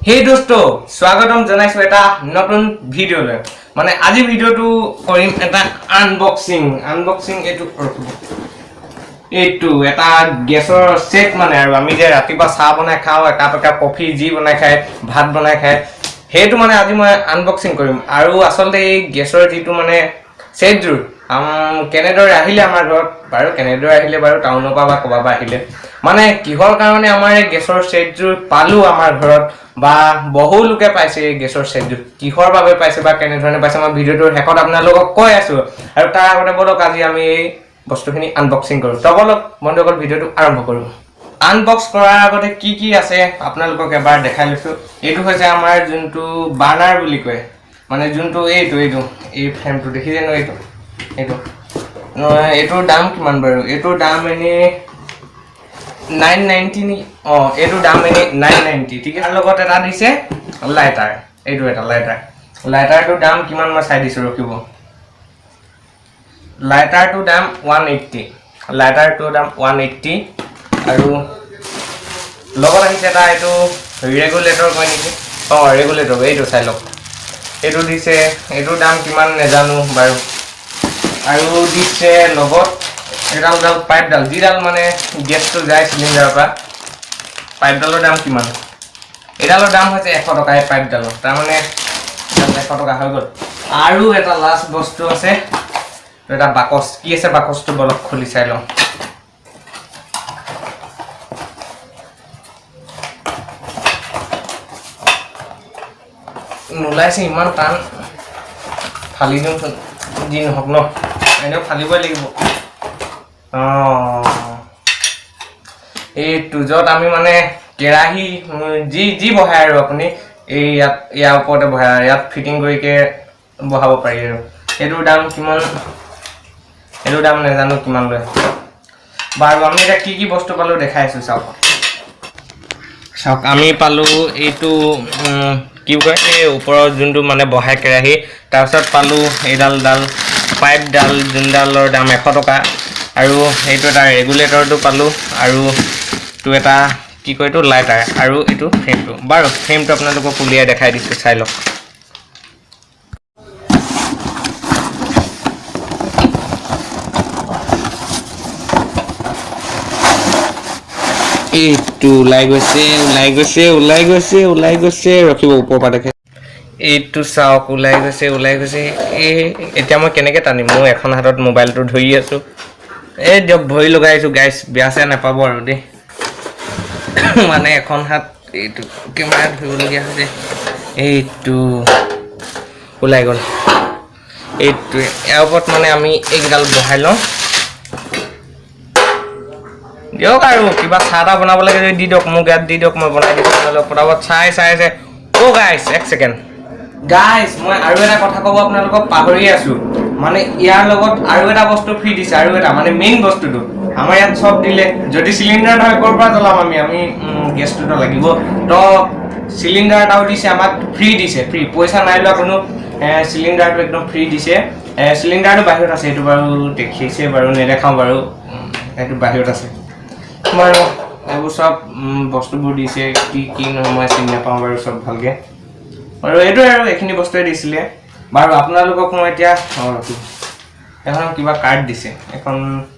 হেই দোস্ত, স্বাগতম জনাইছো এটা নতুন ভিডিঅ'লৈ। মানে আজি ভিডিঅ'টো কৰিম এটা আনবক্সিং। আনবক্সিং এইটো ৰখিব, এইটো এটা গেছৰ ছেট। মানে আৰু আমি যে ৰাতিপুৱা চাহ বনাই খাওঁ, একাপ একাপ কফি যি বনাই খায়, ভাত বনাই খায়, সেইটো মানে আজি মই আনবক্সিং কৰিম। আৰু আচলতে এই গেছৰ যিটো মানে ছেটযোৰ কেনেদৰে আহিলে আমাৰ ঘৰত বাৰু, কেনেদৰে আহিলে বাৰু, টাউনৰ পৰা বা ক'ৰবাৰ পৰা আহিলে, মানে কিহৰ কাৰণে আমাৰ এই গেছৰ ছেটযোৰ পালোঁ আমাৰ ঘৰত, বা বহু লোকে পাইছে এই গেছৰ ছেটযোৰ কিহৰ বাবে পাইছে বা কেনেধৰণে পাইছে, মই ভিডিঅ'টোৰ শেষত আপোনালোকক কৈ আছোঁ। আৰু তাৰ আগতে ব'লক আজি আমি এই বস্তুখিনি আনবক্সিং কৰোঁ। তো ব'লক বন্ধুসকল, ভিডিঅ'টো আৰম্ভ কৰোঁ। আনবক্স কৰাৰ আগতে কি কি আছে আপোনালোকক এবাৰ দেখাই লৈছোঁ। এইটো হৈছে আমাৰ যোনটো বাৰ্ণাৰ বুলি কয়, মানে যোনটো এইটো এইটো এই ফ্ৰেমটো দেখিছে ন, এইটো এইটো এইটোৰ দাম কিমান বাৰু? এইটোৰ দাম এনেই 990 নেকি? অঁ, এইটোৰ দাম এনেই 990। ঠিক আছে। তাৰ লগত এটা দিছে লাইটাৰ, এইটো এটা লাইটাৰ। লাইটাৰটোৰ দাম কিমান মই চাই দিছোঁ, ৰখিব। লাইটাৰটোৰ দাম 180, লাইটাৰটোৰ দাম 180। আৰু লগত আহিছে এটা এইটো ৰেগুলেটৰ কয় নেকি? অঁ, ৰেগুলেটৰ, এইটো চাই লওক, এইটো দিছে। এইটোৰ দাম কিমান নেজানো বাৰু। আৰু দিছে লগত এডাল ডাল পাইপডাল, যিডাল মানে গেছটো যায় চিলিণ্ডাৰৰ পৰা, পাইপডালৰ দাম কিমান? এইডালৰ দাম হৈছে 100 টকা এই পাইপডালৰ, তাৰমানে 100 টকা হৈ গ'ল। আৰু এটা লাষ্ট বস্তু আছে, এটা বাকচ। কি আছে বাকচটো বলক খুলি চাই লওঁ। নোলাইছে, ইমান টান, ফালি দিওঁচোন, যি নহওক ন, এনেও ফালিবই লাগিব। অঁ, এই য'ত আমি মানে কেৰাহী যি যি বহায় আৰু আপুনি এই ইয়াত ইয়াৰ ওপৰতে বহায়, ইয়াত ফিটিং কৰিকে বহাব পাৰি। আৰু এইটোৰ দাম কিমান? এইটোৰ দাম নাজানো কিমান লয় বাৰু। আমি এতিয়া কি কি বস্তু পালোঁ দেখাই আছোঁ, চাওক চাওক। আমি পালোঁ এইটো কি কয়, এই ওপৰৰ যোনটো মানে বহাই কেৰাহী। তাৰপিছত পালোঁ এইডাল ডাল পাইপডাল, যোনডালৰ দাম 100 টকা। আৰু এইটো এটা ৰেগুলেটৰটো পালোঁ, আৰু এইটো এটা কি কয় এইটো লাইটাৰ, আৰু এইটো ফ্ৰেমটো। বাৰু ফ্ৰেমটো আপোনালোকক উলিয়াই দেখাই দিছোঁ, চাই লওক। এইটো ওলাই গৈছে, ওলাই গৈছে, ওলাই গৈছে, ওলাই গৈছে, ৰখিব, ওপৰৰ পৰা দেখে। এইটো চাওক, ওলাই গৈছে, ওলাই গৈছে। এই এতিয়া মই কেনেকৈ টানিম? মই এখন হাতত মোবাইলটো ধৰি আছোঁ। এই দিয়ক, ভৰি লগাই আছোঁ গাইছ, বেয়া চেয়া নাপাব আৰু দেই। মানে এখন হাত এইটো কেমেৰা ধৰিবলগীয়া হৈছে। এইটো ওলাই গ'ল। এইটোৱে ইয়াৰ ওপৰত মানে আমি এইকেইডাল বহাই লওঁ। দিয়ক, আৰু কিবা চাহ তাহ বনাব লাগে যদি দি দিয়ক মোক, ইয়াত দি দিয়ক, মই বনাই দিছোঁ আপোনালোকক পটাপট। চাই চাই চাই। অ' গাইছ, এক ছেকেণ্ড গাইছ, মই আৰু এটা কথা ক'ব আপোনালোকক পাহৰি আছোঁ। মানে ইয়াৰ লগত আৰু এটা বস্তু ফ্ৰী দিছে, আৰু এটা মানে মেইন বস্তুটো আমাৰ ইয়াত চব দিলে। যদি চিলিণ্ডাৰ নহয় ক'ৰ পৰা জ্বলাম আমি? আমি গেছটোতো লাগিব। তো চিলিণ্ডাৰ এটাও দিছে আমাক, ফ্ৰী দিছে, ফ্ৰী, পইচা নাই লোৱা কোনো। চিলিণ্ডাৰটো একদম ফ্ৰী দিছে। চিলিণ্ডাৰটো বাহিৰত আছে, এইটো বাৰু দেখিছে বাৰু, নেদেখাওঁ বাৰু, এইটো বাহিৰত আছে। বাৰু এইবোৰ চব বস্তুবোৰ দিছে, কি কি নহয় মই চিনি নাপাওঁ বাৰু চব ভালকৈ। বাৰু এইটোৱে আৰু এইখিনি বস্তুৱে দিছিলে। বাৰু আপোনালোকক মই এতিয়া, অঁ এখন কিবা কাৰ্ড দিছে এখন,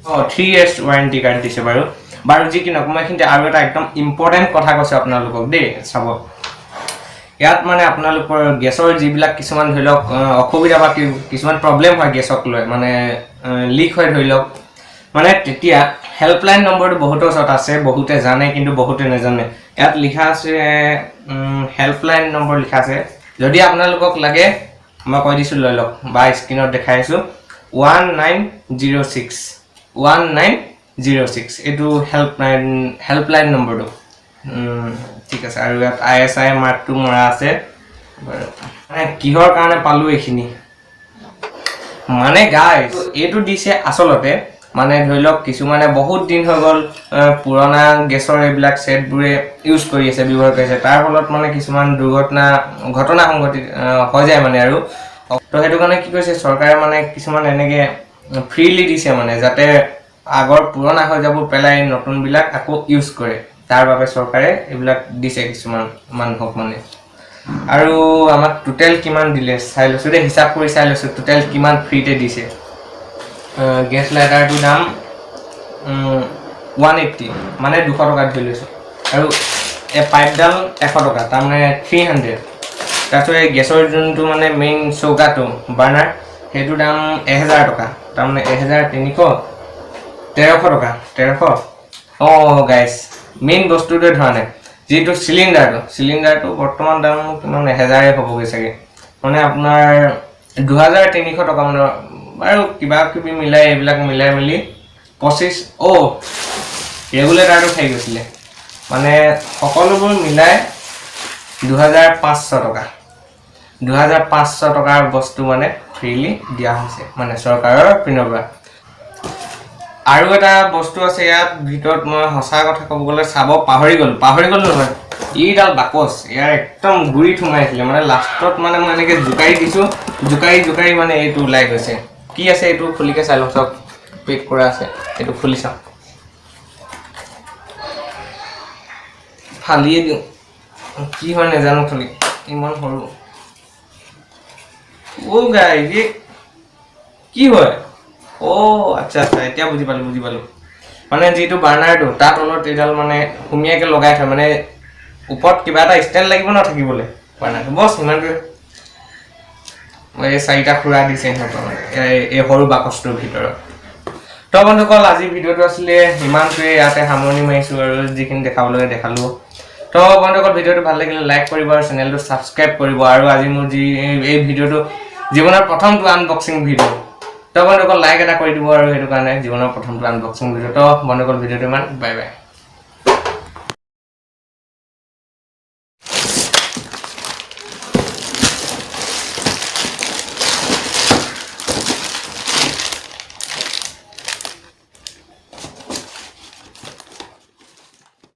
অঁ 3 ইয়াৰ্ছ ৱাৰেণ্টি কাৰ্ড দিছে বাৰু। বাৰু যি কি নহওক, মই এইখিনিতে আৰু এটা একদম ইম্পৰ্টেণ্ট কথা কৈছোঁ আপোনালোকক দেই, চাব। ইয়াত মানে আপোনালোকৰ গেছৰ যিবিলাক কিছুমান ধৰি লওক অসুবিধা বা কিছুমান প্ৰব্লেম হয় গেছক লৈ, মানে লিক হয় ধৰি লওক, মানে তেতিয়া হেল্পলাইন নম্বৰটো বহুতৰ ওচৰত আছে, বহুতে জানে কিন্তু বহুতে নাজানে। ইয়াত লিখা আছে, হেল্পলাইন নম্বৰ লিখা আছে। যদি আপোনালোকক লাগে মই কৈ দিছোঁ, লৈ লওক বা স্ক্ৰীণত দেখাই আছোঁ, 1906, 1906, এইটো হেল্পলাইন নম্বৰটো। ঠিক আছে। আৰু ইয়াত ISI মাৰ্কটো মৰা আছে। বাৰু মানে কিহৰ কাৰণে পালোঁ এইখিনি, মানে গাইজ এইটো দিছে আচলতে, মানে ধৰি লওক কিছুমানে বহুত দিন হৈ গ'ল পুৰণা গেছৰ এইবিলাক ছেটবোৰে ইউজ কৰি আছে, ব্যৱহাৰ কৰি আছে, তাৰ ফলত মানে কিছুমান দুৰ্ঘটনা ঘটনা সংঘটিত হৈ যায় মানে। আৰু তো সেইটো কাৰণে কি কৰিছে চৰকাৰে, মানে কিছুমান এনেকৈ ফ্ৰীলি দিছে, মানে যাতে আগৰ পুৰণা হৈ যাব পেলাই নতুনবিলাক আকৌ ইউজ কৰে, তাৰ বাবে চৰকাৰে এইবিলাক দিছে কিছুমান মানুহক মানে। আৰু আমাক টোটেল কিমান দিলে চাই লৈছোঁ দেই, হিচাপ কৰি চাই লৈছোঁ টোটেল কিমান ফ্ৰীতে দিছে। গেছ লাইটাৰটোৰ দাম 180, মানে 200 টকাত ধৰি লৈছোঁ। আৰু এই পাইপডাল 100 টকা, তাৰমানে 300। তাৰপিছত এই গেছৰ যোনটো মানে মেইন চৌকাটো বাৰ্ণাৰ, সেইটোৰ দাম 1000 টকা, তাৰমানে 1300, 1300 টকা, 1300। অঁ গাইছ, মেইন বস্তুটোৱে ধৰা নাই, যিটো চিলিণ্ডাৰটো, চিলিণ্ডাৰটো বৰ্তমান দাম কিমান, 1000 হ'বগৈ চাগে, মানে আপোনাৰ 2300 টকা মানৰ। বাৰু কিবা কিবি মিলাই এইবিলাক মিলাই মেলি 25, অ' ৰেগুলেটাৰটো খাই গৈছিলে, মানে সকলোবোৰ মিলাই 2500 টকা, 2500 টকাৰ বস্তু মানে ফ্ৰীলি দিয়া হৈছে মানে চৰকাৰৰ পিনৰ পৰা। আৰু এটা বস্তু আছে ইয়াত ভিতৰত, মই সঁচা কথা ক'ব গ'লে চাব পাহৰি গ'লো, পাহৰি গ'লো নহয়, এইডাল বাকচ ইয়াৰ একদম গুৰিত সোমাইছিলে, মানে লাষ্টত মানে মই এনেকৈ জোকাৰি দিছোঁ, জোকাৰি জোকাৰি মানে এইটো ওলাই গৈছে। কি আছে এইটো খুলিকে চাই লওঁ, চব পেক কৰা আছে, এইটো খুলি চাওঁ, ফালিয়ে দিওঁ, কি হয় নাজানো, খালি ইমান সৰু। অ' গাইজ, এই কি হয়? অ' আচ্ছা আচ্ছা, এতিয়া বুজি পালোঁ, বুজি পালোঁ। মানে যিটো বাৰ্ণাৰটো তাৰ তলত এইডাল মানে সুমিয়াকৈ লগাই থয়, মানে ওপৰত কিবা এটা ষ্টেণ্ড লাগিব ন থাকিবলৈ বাৰ্ণাৰটো, বছ ইমানটোৱে। এই চাৰিটা খুৰা দিছে সিহঁতৰ মানে এই সৰু বাকচটোৰ ভিতৰত। তো বন্ধুসকল, আজিৰ ভিডিঅ'টো আছিলে ইমানটোৱে, ইয়াতে সামৰণি মাৰিছোঁ আৰু যিখিনি দেখাবলগীয়া দেখালোঁ। তো বন্ধুসকল, ভিডিঅ'টো ভাল লাগিলে লাইক কৰিব আৰু চেনেলটো ছাবস্ক্ৰাইব কৰিব। আৰু আজি মোৰ যি এই ভিডিঅ'টো জীৱনৰ প্ৰথমটো আনবক্সিং ভিডিঅ', তো বন্ধুসকল লাইক এটা কৰি দিব আৰু সেইটো কাৰণে জীৱনৰ প্ৰথমটো আনবক্সিং ভিডিঅ'। তো বন্ধুসকল, ভিডিঅ'টো ইমান, বাই বাই।